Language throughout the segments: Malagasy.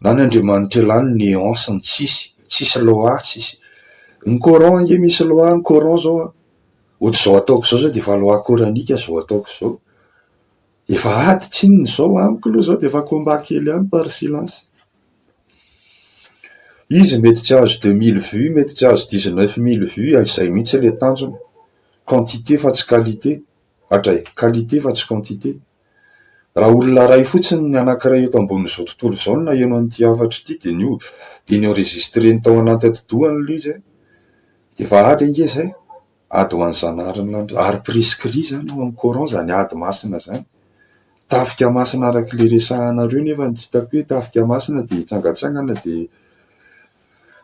Na ny Andriamanitra elah ny néant sy ny tsisy, tsisy loi, tsisy. Ny coran ange misy loi, ny coran zao an, ohatr'izao ataoko izao zao dia efa loi coranique izao ataoko izao. Efa ady tsinona izao amiko aloha izao dia efa combat kely ihany par silence. Izy mety tsy hahazo 2000 vues, mety tsy hahazo 19 000 vues, izay mihitsy ilay tanjona. Quantité fa tsy qualité. Hatray, qualité fa tsy quantité. Raha olona iray fotsiny ny anankiray eto ambonin'izao tontolo izao no naheno an'ity hafatra ity dia ny dia ni-enregistreny tao anaty atidohany ilay izy dia efa ady ange izay, ady ho an'ny Zanahary ny lanitra, ary prescrit izany ao amin'ny Coran izany ady masina izany. Tafika masina araka ilay resahanareo nefa tsy hitako hoe tafika masina dia hitsangantsangana dia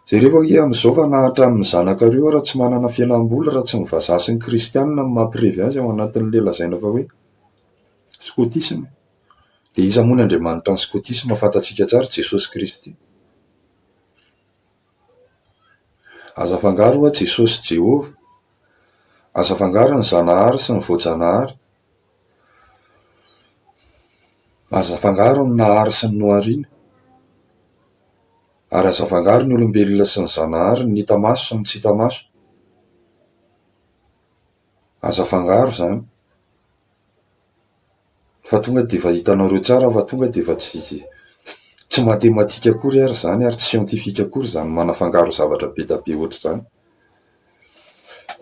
jereo ange amin'izao fa na hatramin'ny zanakareo ara tsy manana fialam-boly raha tsy ny vazaha sy ny kristianina no mampirevy azy ao anatin'ilay lazaina fa hoe Skotisma. Dia iza moa ny Andriamanitra ny skotisma? Fantatsika tsara, Jesosy Kristy. Aza afangaro hoa Jesosy sy Jehovah. Aza afangaro ny Zanahary sy ny voajanahary. Aza afangaro ny Nahary sy ny Nohariana. Ary aza afangaro ny olombelona sy ny Zanahary, ny hita maso sy ny tsy hita maso. Aza afangaro izany. Fa tonga dia efa hitanareo tsara fa tonga dia efa tsy tsy matematika akory ary izany ary tsy siantifika akory izany manafangaro zavatra be dia be ohatr'izany.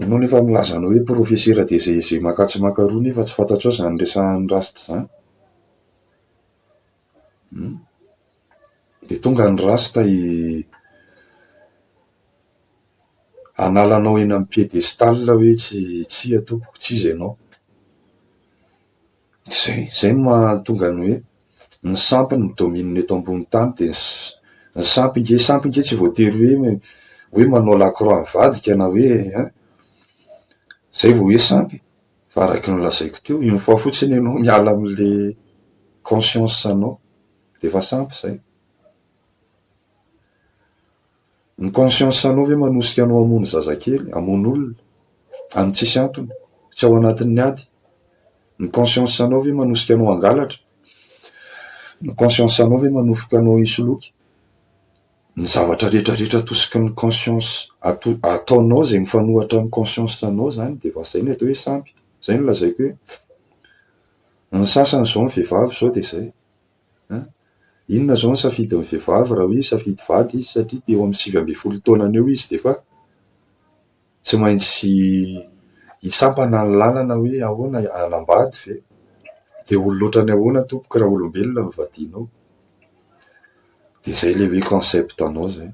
Ianao nefa milaza anao hoe profesera dia izay izay maka tsy maka roa nefa tsy fantatrao izany resahan'i Rasta izany. Hum. Dia tonga ny Rasta i hanala anao eny amin'ny piédestal hoe tsy tsia tompoko, tsy iza ianao. Izay, izay no mahatonga ny hoe ny sampy no mi-domine eto ambony tany dia ny sampy nge, sampy nge tsy voatery hoe hoe manao la croix mivadika na hoe ein, izay vao hoe sampy fa araka ny nolazaiko teo, une fois fotsiny ianao miala amin'ilay conscience anao dia efa sampy izay. Ny conscience anao ve manosika anao hamono zazakely, hamono olona, amin'ny tsisy antony, tsy ao anatin'ny ady? Ny conscience anao ve manosika anao hangalatra? Ny conscience anao ve manofoka anao hisoloky? Ny zavatra rehetra rehetra atosiky ny conscience ato- ataonao izay mifanohitra amin'ny conscience anao izany dia efa izay ny atao hoe sampy. Izay no lazaiko hoe ny sasany izao ny vehivavy izao dia izay. An! Inona izao ny safidin'ny vehivavy raha hoe hisafidy vady izy satria eo amin'ny 19 taonany eo izy dia efa tsy maintsy hisampana ny lalana hoe ahoana hanambady ve? Dia olona ohatran'ny ahoana tompoko raha olombelona no vadianao? Dia izay ilay hoe concept anao izay.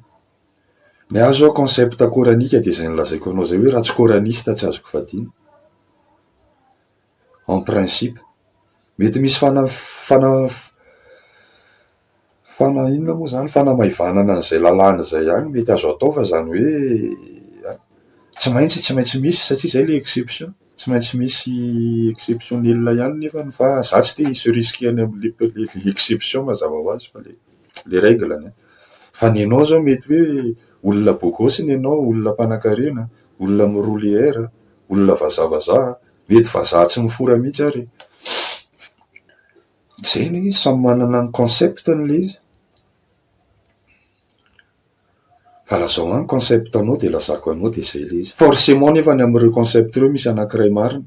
Ny ahy izao concept coranique dia izay nolazaiko anao izay hoe raha tsy coraniste tsy azoko vadiana. En principe. Mety misy fana fana fana inona moa izany fanamaivanana an'izay lalàna izay ihany mety azo atao fa izany hoe tsy maintsy tsy maintsy misy satria izay ilay exception, tsy maintsy misy exceptionnel ihany nefany fa za tsy te hi-se risquer any amin'ilay exception mazava ho azy fa ilay ilay règle ny ahy. Fa ny anao izao mety hoe olona beau gosse ny anao, olona mpanankarena, olona mi-rouler air, olona vazavazaha, Mety vazaha tsy mifora mihitsy ary e. Zay ilay izy, samy manana ny concept-ny ilay izy. Fa lazao ahy ny concept-nao dia lazako anao dia zay ilay izy. Forcément nefa ny amin'ireo concept ireo misy anankiray marina.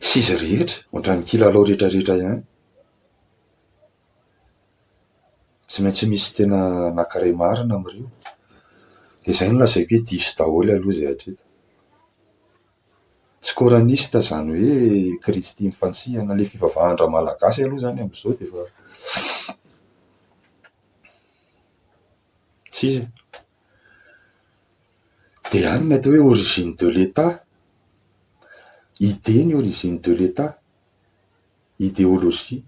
Tsy izy rehetra, ohatran'ny kilalao rehetrarehetra ihany. Tsy maintsy misy tena anankiray marina amin'ireo. Dia izay no lazaiko hoe diso daholo aloha izay hatreto. Tsy coraniste izany hoe Kristy mifantsihana. Ilay fivavahan-dRamalagasy aloha izany amin'izao dia efa tsy izy e. Dia any ny atao hoe origine de l'Etat. Idée ny origine de l'Etat. Idéologie.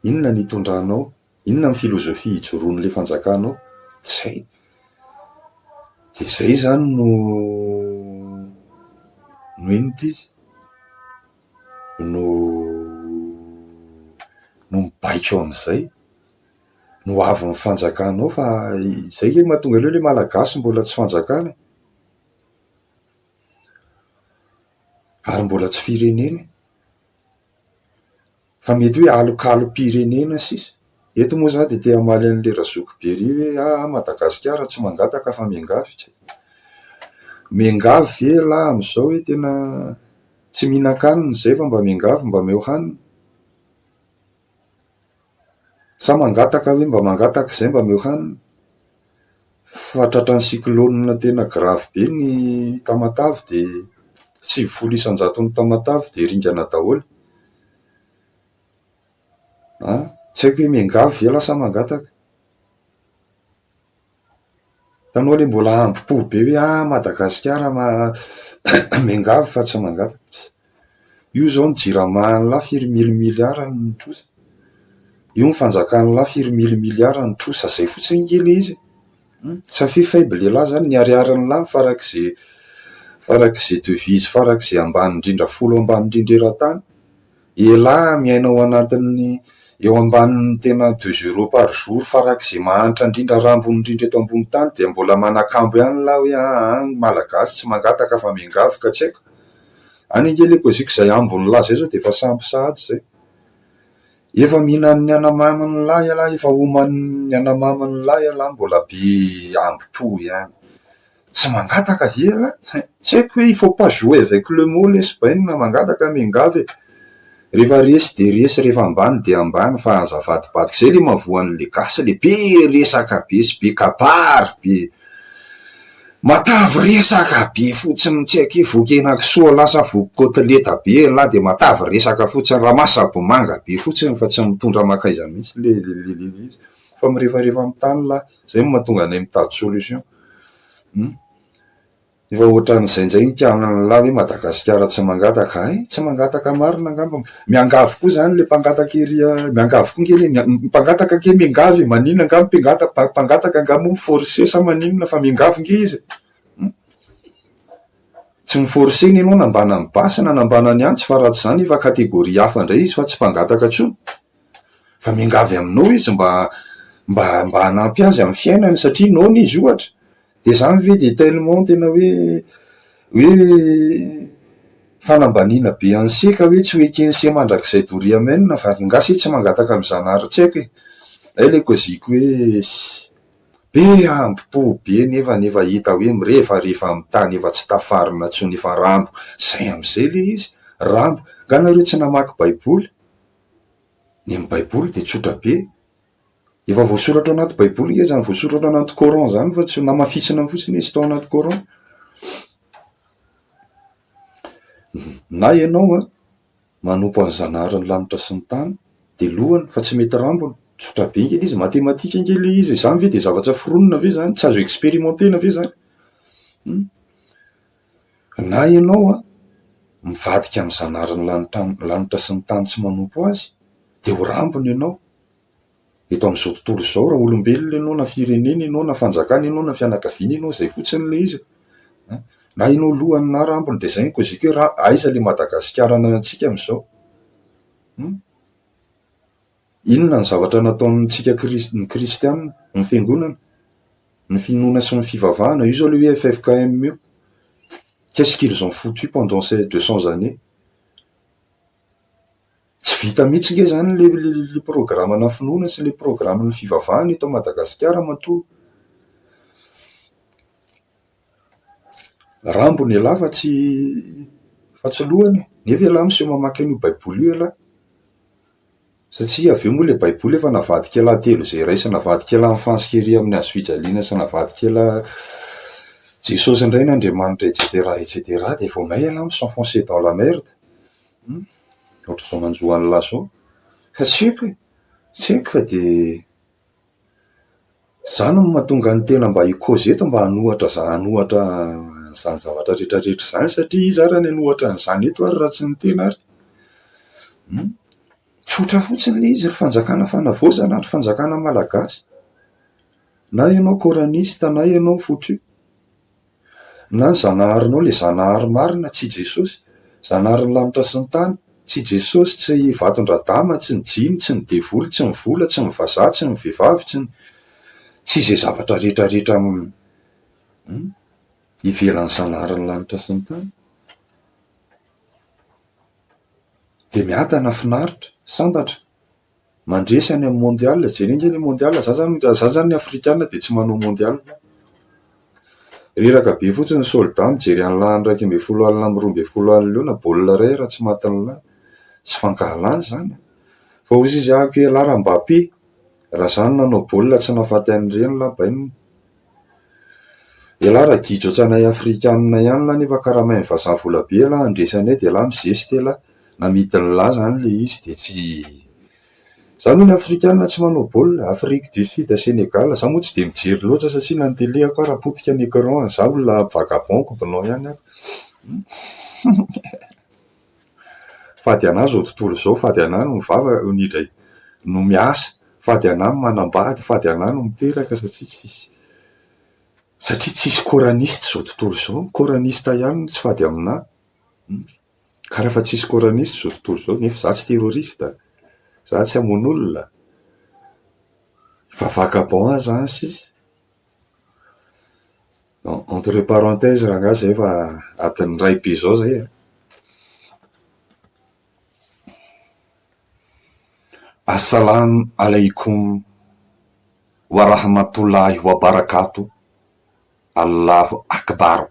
Inona ny itondranao? Inona ny filozofia ijoroan'ilay fanjakanao? Zay. Dia zay izany no no inona ity izy? No no mibaiko an'izay. No ho avin'ny fanjakanao fa izay ve mahatonga an'ilay hoe Malagasy mbola tsy fanjakana e. Ary mbola tsy firenena e. Fa mety hoe alokalom-pirenena sisa. Eto moa za dia te hamaly an'le razoky be ry hoe aa Madagasikara tsy mangataka fa miangavy. Miangavy ve elah amin'izao hoe tena tsy mihinan-kanina izay fa mba miangavy mba omeo hanina? Sa mangataka hoe mba mangataka izay mba omeo hanina? Fa tratran'ny cyclone tena grave be ny Tamatave dia 90 isan-jaton'ny Tamatave dia ringana daholo. An! Tsy haiko hoe miangavy ve lasa mangataka? Hitanao ilay mbola ambo-po be hoe ah Madagasikara miangavy fa tsy mangataka. Io izao ny jirama an'lah firy mille milliards ny trosa. Io ny fanjakan'lah firy mille milliards ny trosa. Zay fotsiny nge ilay izy e. Ça fait faible elah zany ny ariarin'lah ny farak'izay farak'izay devise farak'izay ambany indrindra folo ambany indrindra eran-tany. Elah miaina ao anatin'ny eo ambanin'ny tena deux euros par jour farak'izay mahantra indrindra rambony indrindra eto ambony tany dia mbola manakambo ihany lah hoe aa ny malagasy tsy mangataka fa miangavy ka tsy haiko. Any ange le kôziko izay ambony lah zay zao dia efa sampy sahady zay. Efa mihinan'ny anamaminy lah ialahy efa homan'ny anamaminy lah ialahy mbola be ambo-po ihany. Tsy mangataka ve ialahy? Tsy haiko hoe il faut pas jouer avec le mot lesy bainina mangataka miangavy e! Rehefa resy dia resy, rehefa ambany dia ambany fa aza avadibadika. Izay le mahavoa an'le gasy le be resaka be sy be kabary be matavy resaka be fotsiny tsy haiko hoe voky henakisoa lasa voky kotileta be ialahy dia matavy resaka fotsiny ramasabomanga be fotsiny fa tsy mitondra mankaiza mihitsy le le izy fa mirefarefa amin'ny tany lahy. Zay no mahatonga anay mitady solution. Hum. Efa ohatran'izay indray ny kianan'lah hoe Madagasikara tsy mangataka. Hay, tsy mangataka marina angamba. Miangavy koa zany le mpangataka ery a, miangavy koa nge le, ny mpangataka ange miangavy e, maninona angaha mpangataka, mpangataka angaha moa mi-forcer sa maninona fa miangavy nge izy e. Hum. Tsy mi-forcer-na ianao nambanan'ny basy na nambanan'ny antsy fa raha tsy izany efa catégorie hafa indray izy fa tsy mpangataka intsony. Fa miangavy aminao izy mba mba mba hanampy azy amin'ny fiainany satria noana izy ohatra. Dia izany ve dia tellement tena hoe hoe fanambaniana be an'i se ka hoe tsy ho eken'i se mandrakizay doria amen fa nga se tsy mangataka amin'i Zanahary tsy haiko e. Zay ilay kôziko hoe be ambo-po be nefa nefa hita hoe mirefarefa amin'ny tany efa tsy tafarina intsony efa rambo. Zay amin'izay ilay izy, rambo. Nga nareo tsy namaky baiboly? Ny amin'ny baiboly dia tsotra be. Efa voasoratra ao anaty baiboly nge izany voasoratra ao anaty coran izany fa tsy namafisina fotsiny izy tao anaty coran. Na ianao an, manompo an'i Zanaharin'ny lanitra sy ny tany dia lohany fa tsy mety rambony. Tsotra be nge ilay izy, matematika nge ilay izy e, izany ve dia zavatra foronina ve izany? Tsy azo experimentena ve izany? Na ianao an, mivadika amin'ny Zanaharin'ny lanitra lanitra sy ny tany tsy manompo Azy, dia ho rambony ianao eto amin'izao tontolo izao, raha olombelona ianao na firenena ianao na fanjakana ianao na fianakaviana ianao, izay fotsiny ilay izy e. Na ianao lohany na rambony, dia izay no kôziko hoe raha aiza ilay Madagasikara ananantsika amin'izao? Hum. Inona ny zavatra nataontsika kris- ny kristiana, ny fiangonana? Ny finoana sy ny fivavahana, io zao le hoe ffkm io, qu'est-ce qu'ils ont foutu pendant ces 200 années? Tsy vita mihitsy nge zany le le programme-na finoana sy le programme-n'ny fivavahana eto Madagasikara matoa rambony elah fa tsy fa tsy lohany e, nefa elah miseho mamaky an'io baiboly io elah. Satria avy eo moa ilay baiboly efa navadik'elah telo izay iray sy navadik'elah ny fantsika ery amin'ny hazo fijaliana sy navadik'elah Jesosy indray ny Andriamanitra etc etc dia vao may elah mi-s'enfoncer dans la merde hum ohatr'izao manjo an'lah zao fa tsy haiko e, tsy haiko fa dia Izany no mahatonga ny tena mba hi-cause eto mba hanohatra za hanohatra an'izany zavatra rehetra rehetra izany satria iza ary ny hanohatra an'izany eto ary raha tsy ny tena ary? Hum. Tsotra fotsiny ilay izy ry fanjakana fanavaozana ry fanjakana malagasy. Na ianao coraniste na ianao foutu. Na ny Zanaharinao ilay Zanahary marina tsy Jesosy, Zanaharin'ny lanitra sy ny tany, tsy Jesosy, tsy vaton-dRadama, tsy ny jiny, tsy ny devoly, tsy ny vola, tsy ny vazaha, tsy ny vehivavy, tsy ny tsy izay zavatra rehetra rehetra ivelan'ny Zanaharin'ny lanitra sy ny tany. Dia miadana, finaritra, sambatra. Mandresy any amin'ny mondial, jereo ange ny mondial, za zany za zany ny afrikana dia tsy manao mondial. Reraka be fotsiny ny soldat mijery an'lah any 11 alina amin'ny 12 alina eo na baolina iray raha tsy matin'lah. Tsy fankahalana izany an! Fa hoy izy ah ok elah raha Mbappé, raha za no nanao baolina tsy nahafaty an'ireny lah bainina. Elah raha gidro ohatranay afrikanina ihany lah nefa karamain'ny vazaha vola be elah handresy anay dia elah mizesta elah. Namidin'lah zany le izy dia tsy. Zany hono ny afrikanina tsy manao baolina, Afrique du Sud, Sénégal, za moa tsy dia mijery loatra satria na ny télé-ako ara potika ny écran, za olona vagabond kobonao ihany aho. Fady anah zao tontolo izao, fady anah no mivavaka, indray no miasa, fady anah no manambady, fady anah no miteraka satria tsisy satria tsisy coraniste izao tontolo izao, ny coraniste ihany no tsy fady aminah. Ka raha fa tsisy coraniste izao tontolo izao, nefa za tsy terroriste, za tsy hamono olona, fa vagabond aho zany sisa. Bon, entre parenthèse rangahy zay fa adiny iray be zao zay a. Assalam alaikum wa rahmatullahi wa barakatuh, Allahu akbar.